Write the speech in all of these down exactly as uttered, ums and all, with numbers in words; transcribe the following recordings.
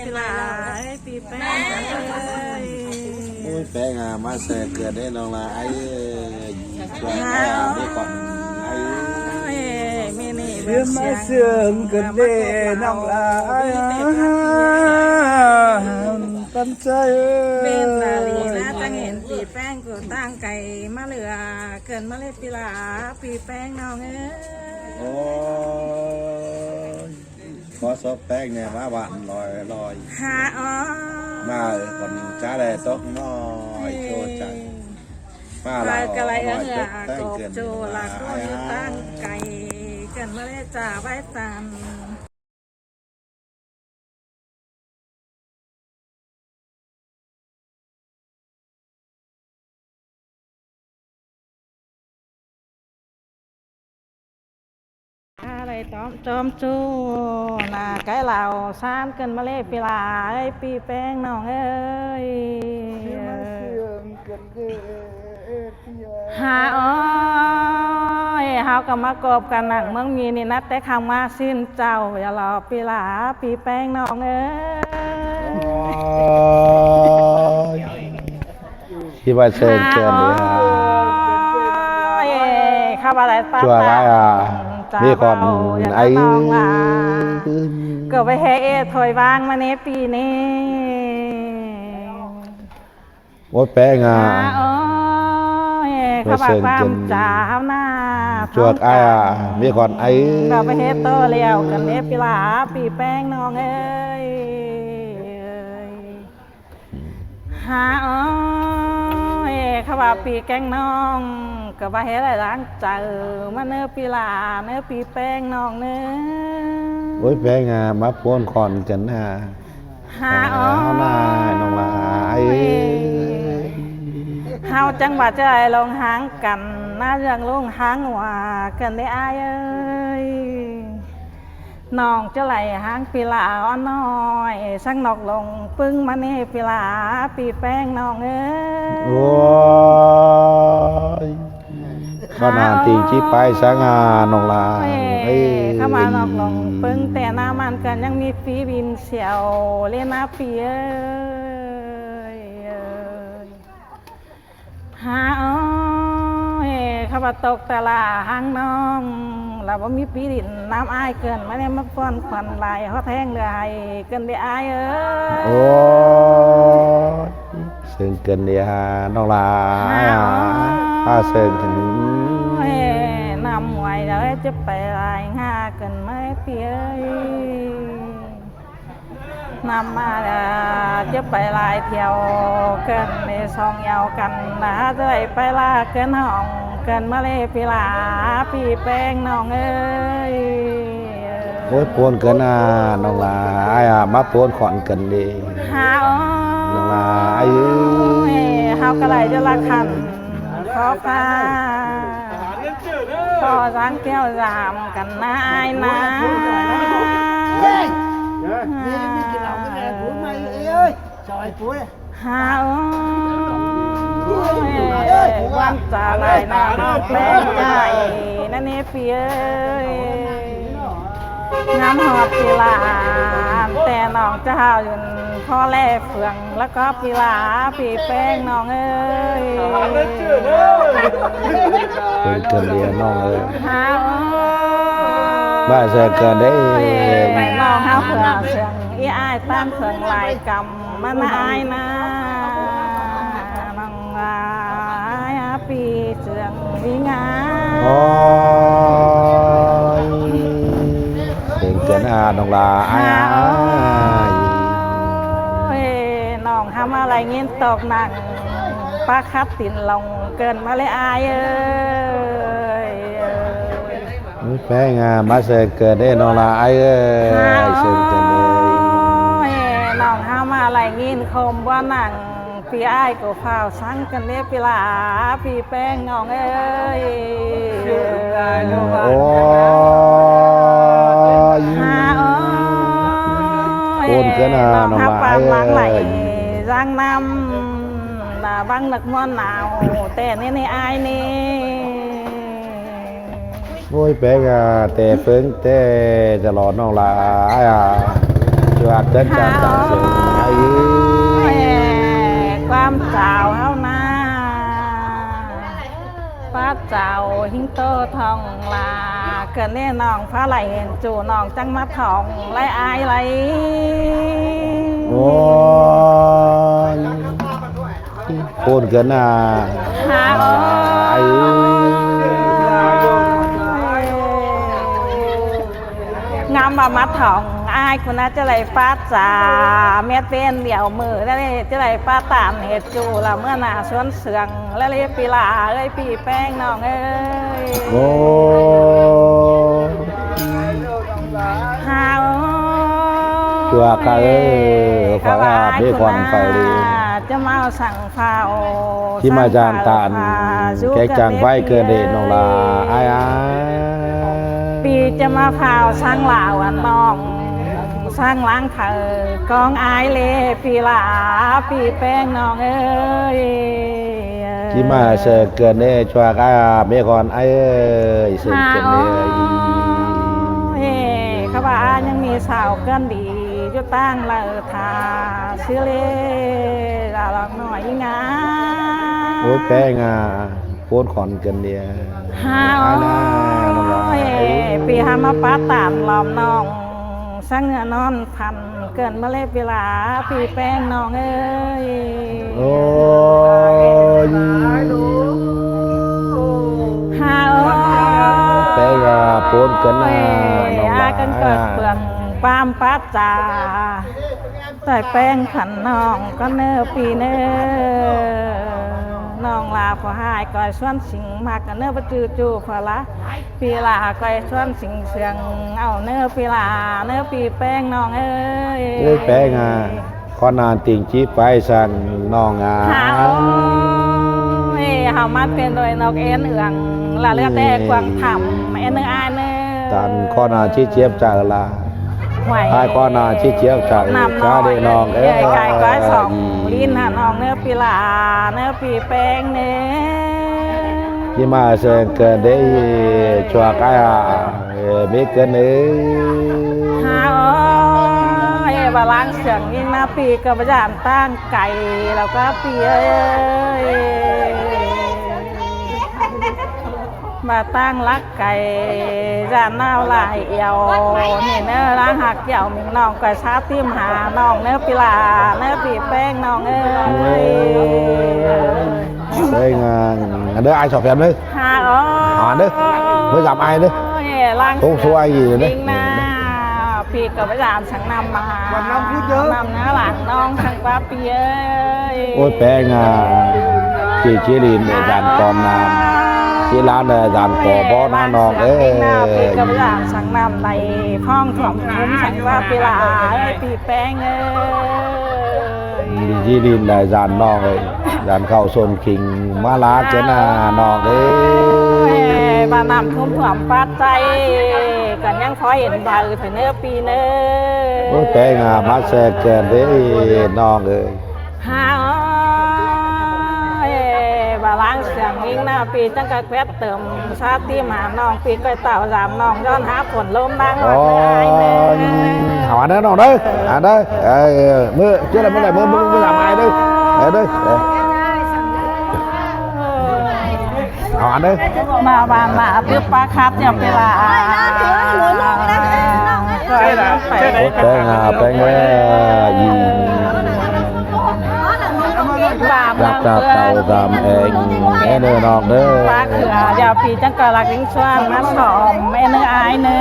Pí ꞌlạ ới, ꞌpi ꞌPéng ới. Ôi, ꞌPéng à, ꞌmá ꞌsớ ꞌcợn đé ꞌnọng ꞌlạ ái ới. Chuộc ái à, ꞌmí ꞌcọn ái ới. ꞌMí ꞌnị ꞌviạk ꞌmá ꞌsớ ꞌcợn đé ꞌnọng ꞌlạ ái à. Tăn chaư ới. ꞌViạk ꞌlạ ꞌlị ꞌná ꞌtáng hên ꞌpi ꞌPéng ꞌcọ ꞌtáng cai ꞌmá ꞌlứa ꞌcợn ꞌmá ꞌlế pí ꞌlạ, ꞌpi ꞌPéng ꞌnọng ới. Ôi. Khót sốp ꞌpéng ꞌnị ꞌmá ꞌván ꞌloi ꞌloi. Hả, ơ. ꞌMá ꞌcọn chá đé tốc ꞌnọi, ꞌchua chắng. ꞌMá ꞌlạ ꞌcọ ꞌnọi tốc ꞌtáng ꞌcợn ꞌlạ ꞌcọ ꞌtáng cai ꞌcợn ꞌmá ꞌlế chả ꞌvái tăn. Đảy ꞌtóm ꞌchóm ꞌchu ꞌnạ cái ꞌlạ ꞌsán ꞌcợn ꞌmá ꞌlế pí ꞌlạ ới, ꞌpi ꞌPéng ꞌnọng ới. Hả ơi, ꞌháu ꞌcọ ꞌmá cộp căn nẳng ꞌmướng ꞌmí ꞌnị ꞌnặn té khong ꞌmá ꞌsịn chảu, dú lỏ pí ꞌlạ, ꞌpi ꞌPéng ꞌnọng ới. Ôi. Khi ꞌmá ꞌsớ ꞌcợn đé hả. Ôi, khắp ꞌva đảy pá chuộc ái à, ꞌmí ꞌcọn ái ới. ꞌCọ ꞌvạy hê ꞌi thôi ꞌváng ꞌmá ꞌnị pí ꞌnị. Ôi, ꞌPéng à. Hả ơi, khắp ꞌva ꞌquám chả ꞌháu ꞌnạ. Chuộc ái à, ꞌmí ꞌcọn ái ới. ꞌCọ ꞌvạy hê tô ꞌlẹo căn ꞌlế pí ꞌlạ, ꞌpi ꞌPéng ꞌnọng ới. Hả ơi, khắp ꞌva ꞌpi ꞌKéng ꞌnọng, ꞌcọ ꞌva hê đảy ꞌláng chaư ꞌmá ꞌnớ pí ꞌlạ, ꞌnớ ꞌpi ꞌPéng ꞌnọng ꞌnớ. Ôi, ꞌPéng à, ꞌmá ꞌpuốn ꞌcọn căn hả. Hả ơi. Hả ơi, ꞌnọng ꞌlạ ái ới. ꞌHáu chắng ꞌva ꞌchớ đảy ꞌlống ꞌháng căn, ꞌná ꞌdương ꞌlống ꞌháng ꞌva căn đé ái ới. ꞌNọng ꞌchớ đảy ꞌháng pí ꞌlạ ón ꞌnọi, săng ꞌnọk ꞌlống ꞌpứng ꞌmá ꞌnị pí ꞌlạ, ꞌpi ꞌPéng ꞌnọng ới. Ôi. Khắp ꞌnặn ꞌtếng ꞌchí pay săng à ꞌnọng ꞌlạ. Ôi, khắp ꞌva ꞌnọk ꞌlống ꞌpứng ꞌtẹ ꞌná ꞌmắn căn ꞌnhắng ꞌmí pí bin sẻo ꞌlế ꞌná pí ới. Hả ơi, khắp ꞌva tốc ta ꞌlạ ꞌháng ꞌnọng, ꞌlạ báu ꞌmí pí đin ꞌnăm ái ꞌcợn ꞌmá ꞌnị ꞌmá ꞌpuốn ꞌcọn lai hót ꞌhéng ꞌlới ꞌcợn đé ái ới. Ôi. ꞌSướng ꞌcợn đé hả ꞌnọng ꞌlạ. Hả ơi. Hả ꞌsướng ꞌcợn. Ôi, ꞌnăm muối đaư ꞌchớ pay lai ꞌngá ꞌcợn ꞌmá ꞌpi ới. ꞌNăm ꞌmá ꞌchớ pay lai thiêu ꞌcợn ꞌnị song yao căn ꞌnạ, ꞌchớ đảy pay ꞌlạ ꞌcợn hỏng ꞌcợn ꞌmá ꞌlế pí ꞌlạ, ꞌpi ꞌPéng ꞌnọng ới. Ôi, ꞌpuốn ꞌcợn à ꞌnọng ꞌlạ, ái à, ꞌmá ꞌpuốn ꞌcọn căn đé. Hả ơi. ꞌNọng ꞌlạ ái ới. ꞌHáu ꞌcọ đảy dú ꞌlạ căn. Khót ꞌva ꞌpo dáng kéo dam căn ꞌnạ ái ꞌnạ. Hả ơi. ꞌVan chả lai ꞌnạ ꞌnọng ꞌPéng ái ꞌnặn ꞌnị pí ới. ꞌNgắm ꞌhọt pí ꞌlạ, ꞌtẹ ꞌnọng chảu dun ꞌpo ꞌlế phượng ꞌlẹo ꞌcọ pí ꞌlạ, ꞌpi ꞌPéng ꞌnọng ới. ꞌSướng ꞌcợn đé ꞌnọng ới. Hả ơi. ꞌVa ꞌsướng ꞌcợn đé. ꞌNọng ꞌháo phượng sương, ꞌi ái ꞌtáng phượng lai căm ꞌmắn ái ꞌnạ. ꞌNọng ái ꞌpi sương ꞌmí ꞌngá. Ôi. ꞌSướng ꞌcợn à ꞌnọng ꞌlạ ái ới. Hả ơi. ꞌNọng ꞌhăm ꞌva lai ꞌnghín tốc nẳng, pá khắt tin ꞌlống ꞌcợn ꞌmá ꞌlế ái ới. ꞌPéng à, ꞌmá ꞌsướng ꞌcợn đé ꞌnọng ꞌlạ ái ới. Hả ꞌsướng ꞌcợn đé. ꞌNọng ꞌhăm ꞌva lai ꞌnghín khôm ꞌva nẳng, pí ái ꞌcọ phao săng ꞌcợn đé pí ꞌlạ, ꞌpi ꞌPéng ꞌnọng ới. Ôi. Hả ơi. ꞌPuốn ꞌcợn à ꞌnọng ꞌlạ ái ới. Dáng ꞌnăm ꞌva băng nặc ꞌmuôn nao, ꞌtẹ ꞌnị ꞌnị ái ꞌnị. Ôi, ꞌPéng à, ꞌtẹ ꞌphớng ꞌtẹ chả lỏ ꞌnọng ꞌlạ ái à. Chuak tớn chang tang siêng ải ư. ꞌQuám chao ꞌháu ꞌna. Pát chao ꞌhính ꞌtố ꞌthong la, ꞌcợn ꞌnị ꞌnọng ꞌphạ đảy hên ꞌchu ꞌnọng chắng ꞌmá ꞌthong lai ai lai. Ôi, ꞌcốn ꞌcợn ꞌna. Hả? Ải ư. Ngắm ꞌva ꞌmá ꞌthong ai ꞌcốn ꞌna ꞌchớ đảy pát chao, mết pên điêu ꞌmự ꞌlẹo ꞌchớ đảy pát ꞌtan hên ꞌchu la ꞌmứa ꞌna suốn sương ꞌlẹo ꞌpi ꞌla ới, ꞌpi ꞌpéng ꞌnọng ới. Ôi. Hả? Chuak ꞌca ới, ꞌkhọ ꞌva ꞌmí ꞌcốn ꞌphạ đi. ꞌChớ ꞌmá săng phao, ꞌchí ꞌmá săng chang phao, ꞌtan, phao, kék chang ꞌvạy ꞌcợn ꞌnị ꞌnọng la, ai ai. ꞌPi ꞌchớ ꞌmá phao săng lảo ăn ꞌnọng, săng lăng kha cong ai ꞌlế ꞌpi ꞌla, ꞌpi ꞌpéng ꞌnọng ới. ꞌChí ꞌmá săng ꞌcợn ꞌnị chuak ꞌca ꞌmí ꞌcốn ai ới, săng ꞌcợn ꞌnị. Hả? Ôi, ꞌkhọ ꞌva ꞌnhắng ꞌmí sáo ꞌcợn đi dú ꞌtáng ꞌlạ thả ꞌsứ ꞌlế, ꞌlạ ꞌlọk ꞌnọi ꞌnga. Ôi, ꞌpéng à, ꞌcốn khỏn ꞌcợn ꞌnị. Hả? Ai ꞌna, ꞌnọng ꞌla. Ôi, ꞌpi hả ꞌmá pát ꞌtan ꞌlóm ꞌnọng, săng ꞌnọn phăn ꞌcợn ꞌmá ꞌlế ꞌpi ꞌla, ꞌpi ꞌpéng ꞌnọng ới. Ôi. Hả ơi. ꞌPéng à, ꞌcốn ꞌcợn ꞌna, ꞌnọng ꞌla. Ai ꞌcợn ꞌcợn ꞌpương ꞌquám pát chao. Tỏi ꞌpéng phăn ꞌnọng ꞌcọ ꞌnớ ꞌpi ꞌnớ. ꞌNọng ꞌla ꞌpo ꞌhại ꞌcoi suốn sính ꞌmặc ꞌnớ ꞌpá ꞌchư ꞌchu ꞌphạ ꞌla. ꞌPi ꞌla ꞌcoi suốn sính sương au ꞌnớ ꞌpi ꞌla, ꞌnớ ꞌpi ꞌpéng ꞌnọng ới. Ôi, ꞌpéng à, ꞌcốn ꞌna ꞌtếng ꞌchí pay săng ꞌnọng à. Hả ơi, hảư ꞌmắn pên đôi ꞌnộc én ương, ꞌlạ ꞌlứa té quảng thẳm, én ꞌnớ ai ꞌnớ. ꞌTan ꞌcốn ꞌna ꞌchí chiếp chaư ꞌla. Ai ꞌcốn ꞌna ꞌchí chiếp chaư, ꞌnặm ꞌchá ꞌnọi đi ꞌnọng ới. Cai ꞌcoi sỏng ꞌlính hả ꞌnọng ꞌnớ ꞌpi ꞌla, ꞌnớ ꞌpi ꞌpéng ꞌnớ. ꞌChí ꞌmá săng ꞌcợn đi, chuak ai à. Ơ, ꞌmí ꞌcợn ới. Hả ơi, ꞌva ꞌláng sương ꞌnhính ꞌna ꞌpi ꞌcọ ꞌva dản ꞌtáng cai ꞌlẹo ꞌquá ꞌpi ơi. ꞌVa ꞌtáng lắc cai, dản ꞌnáo lai eo, ꞌnị ꞌnớ ꞌláng ꞌhặc eo ꞌmính ꞌnọng ꞌcoi sáo ꞌtím hả ꞌnọng ꞌnớ ꞌpi ꞌla, ꞌnớ ꞌpi ꞌpéng ꞌnọng ới. Ôi. Ơ, ꞌnhá, ꞌnhá ꞌnớ ai so phép ꞌnớ. Hả ơi. Hả ꞌnớ. ꞌMới dăm ai ꞌnớ. Ôi, ꞌláng ꞌtố sương ꞌsúa ai gì ꞌnớ. ꞌMính ꞌna. ꞌPi ꞌcọ ꞌva dản săng ꞌnặm ꞌmá. ꞌNặm ꞌnớ ꞌláng ꞌnọng săng ꞌquá ꞌpi ơi. Ôi, ꞌpéng à. ꞌChí ꞌchí ꞌlịn đảy dản ꞌcọn ꞌnặm. ꞌChí ꞌlán đảy dản ꞌcọ bó ꞌná ꞌnọng ới. ꞌPi ꞌcọ ꞌva dản săng ꞌnặm đảy ꞌphóng thuôm thúm săng ꞌquá ꞌpi ꞌla ơi, ꞌpi ꞌpéng ơi. ꞌChí ꞌlịn đảy dản ꞌnọng ới. Dản khảu sôn khính ꞌmá ꞌlá ꞌcợn ꞌna ꞌnọng ới. Ôi, ꞌva ꞌnặm thúm thuôm pát ꞌtẹ, ꞌcọ ꞌnhắng khó hên baư thôi ꞌnớ ꞌpi ꞌnớ. Ôi, ꞌpéng à, ꞌmá săng ꞌcợn đi ꞌnọng ới. Hả ơi, ꞌva ꞌláng sương ꞌnhính ꞌna ꞌpi chắng ꞌcọ khuét tơm sáo ꞌtím hả ꞌnọng ꞌpi ꞌcoi tảu dản ꞌnọng ꞌdọn hả phôn ꞌlốm ꞌnáng ꞌlọt ꞌnớ ai ꞌnớ. Ôi, hả ꞌnớ ꞌnọng ꞌnớ, hả ꞌnớ. Ơ, ꞌmưa, ꞌchớ ꞌnị ꞌmưa đảy ꞌmưa, ꞌmưa, ꞌmưa dản ai ꞌnớ. Ơ, ꞌnớ. Ơ. Hả ꞌnớ. ꞌMá, ꞌmá, ꞌmá, tứp ꞌpá khắt ꞌnhá ꞌpi ꞌla. Ôi, ꞌpéng à, ꞌpéng ơi. Dắp dắp tảu dăm eng, ꞌnớ ꞌnọng ꞌnớ. ꞌPá khửa, dẻo ꞌpi chắng ꞌcọ ꞌlặc ꞌlính ꞌsuan ꞌmá sỏm, ꞌnớ ai ꞌnớ.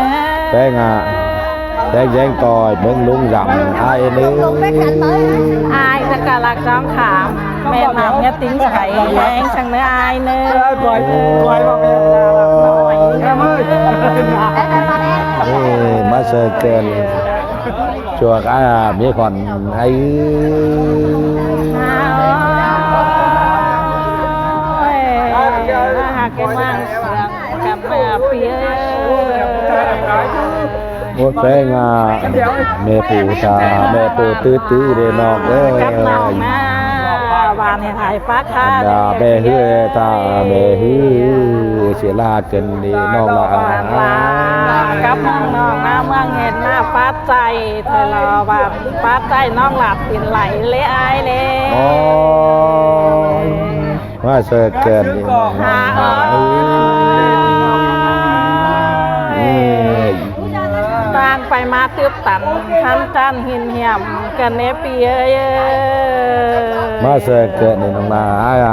ꞌPéng à, ꞌpéng ꞌdáng ꞌtoi ꞌmướng ꞌlung dăm ai ꞌnớ. Ai chắng ꞌcọ ꞌlặc chóng khảm, ꞌmen ꞌnọng ꞌnhá ꞌtếng say ꞌdáng săng ꞌnớ ai ꞌnớ. Ơ, ꞌmá săng ꞌcợn. Chuak ai à, ꞌmí khỏn ai ư. Ôi, ꞌhặc ꞌkén ꞌmáng sương cắp ꞌna ꞌpi ơi. Ôi, ꞌpéng à, ꞌme pú ta, ꞌme pú tứ tứ đê ꞌnọng ới. Cắp ꞌnọng ꞌna, ꞌva Ăn hên hại pác khá ăn đa lê mẹ hư, ta mẹ hư, sia la kơn đi nong la. Cắp ꞌmướng ꞌnọng ꞌná ꞌmướng hên ꞌná pát chaư, thôi lo ꞌva pát chaư ꞌnọng lạp pên lai lê ai lê. Ôi, ꞌmá sia kơn đi nong la. Hả, ôi. Ôi. ꞌTan pay ꞌmá tứp tăn, khăn ꞌtan hin hiêm kơn ꞌnê ꞌpi ơi. ꞌMá sia kơn đi nong la ai a.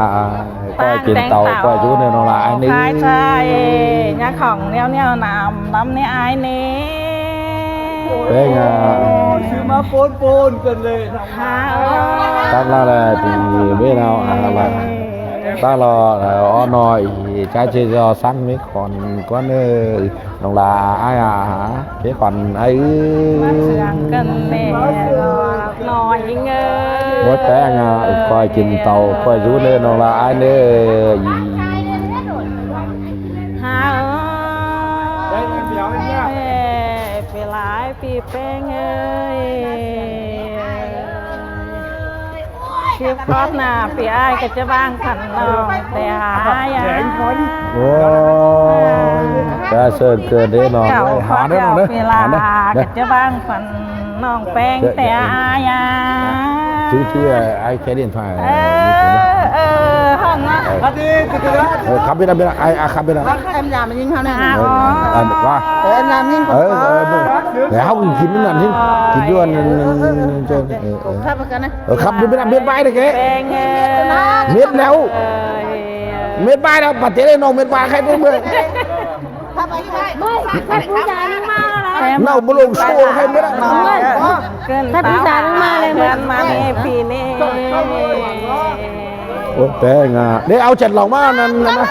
ꞌCoi kin tau, ꞌcoi dú ꞌnê nong la ai ꞌnê. Khái chaư, ꞌnhá khỏng ꞌnéo ꞌnéo năm, năm ꞌnê ai ꞌnê. Pên a. Ôi, sư ꞌmá pôn pôn kơn lê. Hả, ôi. Tắc la lê, ꞌpi ꞌmí ꞌnáo a la. Tắc lo, ơ, ók ꞌnọi, chá ꞌchí do sắng ꞌmí khỏn, khỏn ơi. Nong la ai a hả? Cái khoản ai ư. Ôi peng a, ꞌcoi kin tau, ꞌcoi dú ꞌnê nong la ai ꞌnê. Hả ơi, ꞌpi lai ꞌpi peng ơi. Síp khót ꞌná ꞌpi ai ꞌcọ ꞌchớ ꞌváng khoăn ꞌnọng ꞌtẹ ai a. Ôi, ta sơn kơn đi ꞌnọng. Chảu ơi, khót hả ꞌnê ꞌnọng ꞌnê. Pi la ꞌcọ ꞌchớ ꞌváng khoăn ꞌnọng peng ꞌtẹ ai a. Chứ chứ ai cái điện thoại. Ơ, ơ, hỏng á. Ơ, khắp biết lắm, biết lắm. Ai, à, khắp biết lắm. Em làm nhưng hả này. À, ơ, ơ, ăn, qua. Ơ, em làm nhưng. Ơ, ơ, ơ. Để hỏng kịp nó ăn chứ. Kịp đuôn. Khắp cái này. Ơ, khắp biết lắm, biết bái đấy kì. Peng. Mết ꞌnẹo. Mết bái đó, bà tía đây nó mết bái khai bưng bưng. Khắp bưng bưng. Nó bưng lông xô khai bưng bưng. Khắp bưng bưng. Khắp bưng bưng. Ôi, peng a. Để áo chặt lòng mà, năn, năn, năn.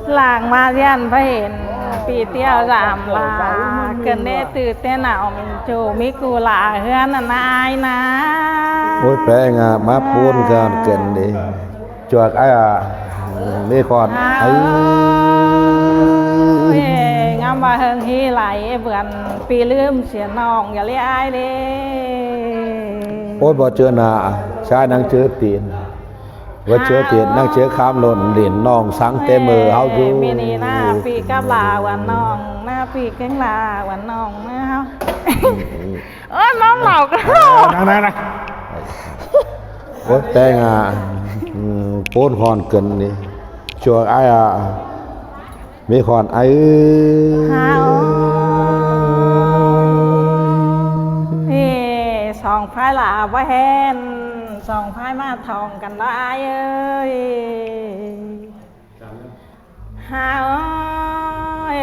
Lăng ꞌmá ꞌdiến ꞌva hên ꞌpi ꞌtiếu dăm la, kơn đé ꞌtứ ꞌtẹ ꞌnáo ꞌmí ꞌchu ꞌmí ꞌcu la ꞌhướn ꞌnặn ai ꞌna. Ôi, peng a, ꞌmá pôn kơn kơn đi. Chuộc ai a, ꞌmí khoăn. Ôi, ngắm ꞌva ꞌhướng ꞌhí lai bươn ꞌpi ꞌlứm sia ꞌnọng, dả ꞌlế ai đê. Ôi, ꞌva ꞌchớ ꞌnạ, sai ꞌnăng ꞌchớ tiên. ꞌVa ꞌchớ tiên ꞌnăng ꞌchớ khám lôn đin ꞌnọng sắng ꞌtẹ ꞌmự ꞌháu dú. ꞌMí ꞌnị ꞌna ꞌpi cắp la ꞌva ꞌnọng, ꞌna ꞌpi kéng la ꞌva ꞌnọng ꞌna ꞌháu. Ơ, ꞌnọng lảu ꞌcọ. Ơ, ꞌnăng, ꞌnăng, ꞌnăng. Ôi, peng a. Ư, pôn khoăn kơn đi. Chuộc ai a. ꞌMí khoăn ai ư. Hả ơi. Ê, song phái la ꞌva hên, song phái ꞌmá thong căn đó ai ơi. Hả ơi,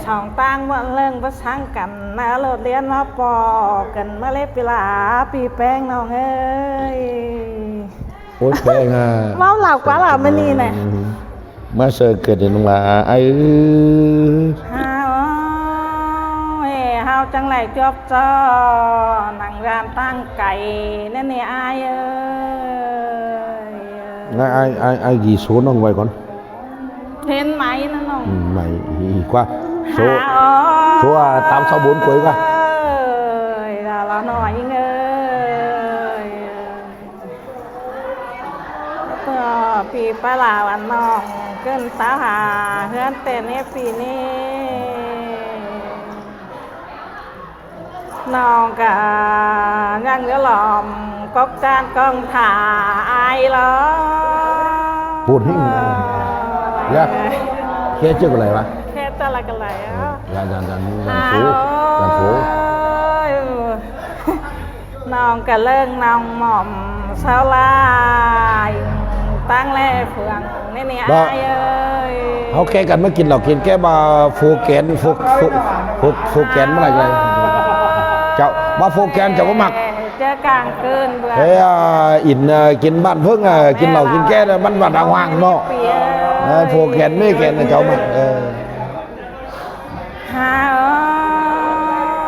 song ꞌtáng ꞌmuôn ꞌlớng báu sắng căn, ꞌna ꞌlột ꞌliến ꞌmá ꞌpo căn ꞌmá ꞌlế ꞌpi la ꞌpi peng ꞌnọng ơi. Ôi, peng a. ꞌVáu lảu ꞌquá lảu ꞌmá ꞌnị ꞌnẹ. ꞌMá sia kơn đi nong la ai ư. Hả ơi, ꞌháu chắng lai chuốp ꞌchọ, nẳng ꞌdán ꞌtáng cay ꞌnặn ꞌnị ai ơi. Ai, ai, ai, ai ghi số ꞌnọng ꞌvạy cón. Hên máy ꞌnặn ꞌnọng. Ừ, máy, ꞌi, ꞌi ꞌquá. Số, hả ơi. Số, à, tám sáu bốn cuối ꞌquá. Ơi, là, là nói ơi. Tưa ꞌpi ꞌpá la ꞌva ꞌnọng, ꞌcứn táo hả ꞌhướn ꞌtẹ ꞌnị ꞌpi ꞌnị. ꞌNọng ꞌcọ ꞌnhắng dú lom cốc ꞌchán ꞌcóng thả ai lo. Buôn ꞌhính. Ờ. Dạ. Khe ꞌchớ ꞌcọ lai ꞌva? Khe ꞌchớ lai ꞌcọ lai á. Dăn, dăn, dăn, dăn phố. Dăn phố. Ôi. ꞌNọng ꞌcọ ꞌlớng ꞌnọng mỏm sao lai. ꞌTáng ꞌlế phượng ꞌnị ꞌnị ai ơi. ꞌHáu khe căn ꞌmá kin lảu kin ké ꞌva phô kén, phô, phô, phô, phô kén ꞌmá lai lai. Chảu, ꞌva phô kén chảu ꞌmá ꞌmặc. Chớ cang cơn bươn. Ê, à, in, à, kin bản ꞌphớng, à, kin lảu kin ké ꞌnặn ꞌmắn bản đàng hoàng ꞌnọ. Pi ơi. À, phô kén ꞌmí kén ꞌnặn chảu ꞌmặc. Ờ. Hả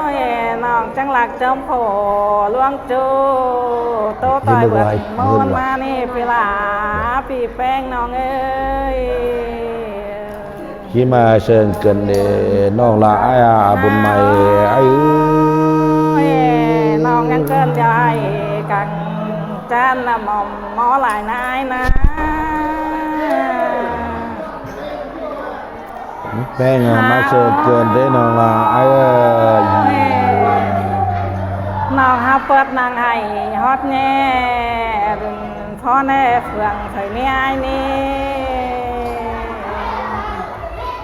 ơi, ꞌnọng chắng lắc chóm khổ luống ꞌchu. Tô ꞌtoi bươn ꞌmôn ꞌmá ꞌnị ꞌpi la ꞌpi peng ꞌnọng ơi. ꞌChí ꞌmá sớng cơn đi ꞌnọng la ai a bun mai ai ư. Ê, ꞌnọng ꞌnhắng cơn đi ai căng Đan nả mỏm mó lai nai na. Pé ngà ꞌmá ꞌsớ cơn đé ꞌnọng la ai ơ. ꞌNọng hảư ꞌpọt nẳng hảy ꞌhọt ꞌnhe, phó ꞌnê phượng thời ꞌnê ai ꞌnị.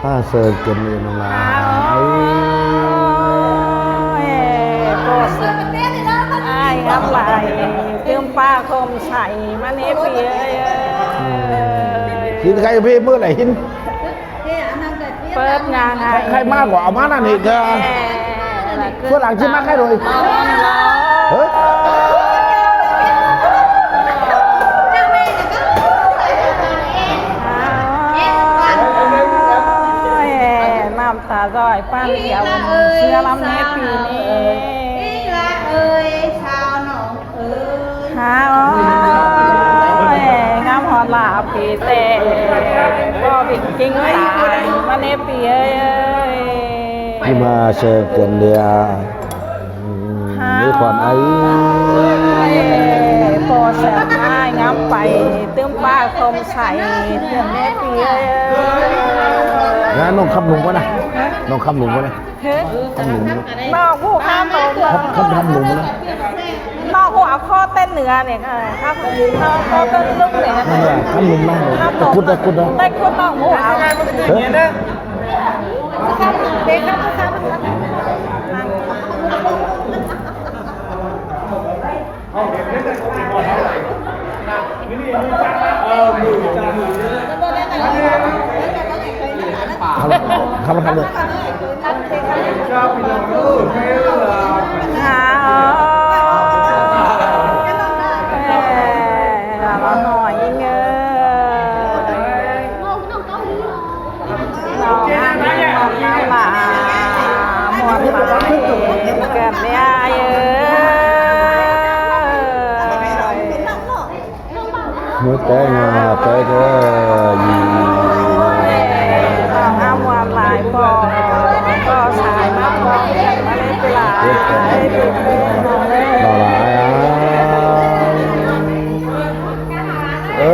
ꞌMá ꞌsớ cơn đé ꞌnọng la ai ơ. Ôi, ꞌpọ sương ai ngắm lai, tứm ꞌpá khôm sảy ꞌmá ꞌnê ꞌpi ơi. ꞌHịn khay ꞌpẹ ꞌmưa lai ꞌhịn. ꞌPọt nẳng hảy. Khay ꞌmá ꞌcọ ꞌmá ꞌnặn ꞌnị ꞌtẹ. Phớn lăng ꞌchí ꞌmá khay đôi. Hớ? Ôi, ꞌnặm ta ꞌdoi ꞌpăn kiẻo ꞌsứa ꞌlắm ꞌnê ꞌpi ꞌnị. Hả ơi, ngắm ꞌhọt lả ꞌpi ꞌtẹ, ꞌpọ ꞌvịnh ꞌchính ta ꞌmá ꞌnê ꞌpi ơi. ꞌMá ꞌsớ cơn đé. Hả ꞌmí khuôn ai. Ôi, ꞌpọ sương ai ngắm pay, tứm ꞌpá khôm sảy, tứm ꞌnê ꞌpi ơi. Nà, ꞌnọng khắp lung ꞌquá nà. ꞌNọng khắp lung ꞌquá nà. Hả? Khắp lung ꞌquá nà. ꞌNọng ꞌhụ khắp lung. Khắp, khắp, khắp lung ꞌquá nà. ꞌNọng ꞌhụ áo khó tên nửa nè, khắp, ꞌnọng khó tên lung nè. Khắp lung ꞌquá nà. Khắp lung. Tây Cút, Tây Cút đó. Tây Cút ꞌnọng ꞌhụ áo. Hả? Khắp, khắp, khắp. Hả ơi. Ê, là bà hỏi anh ơi. Nó ăn món ăn là món mà cần đi ai ơi. Mưa té ngà té kơ gì. Con ăn món lại con, con xài mắm con, mà lên tôi lại. Nó là ai á? Ơ,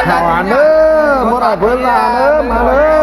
thảo án ơ, món ăn bữa là ơ, mà ơ.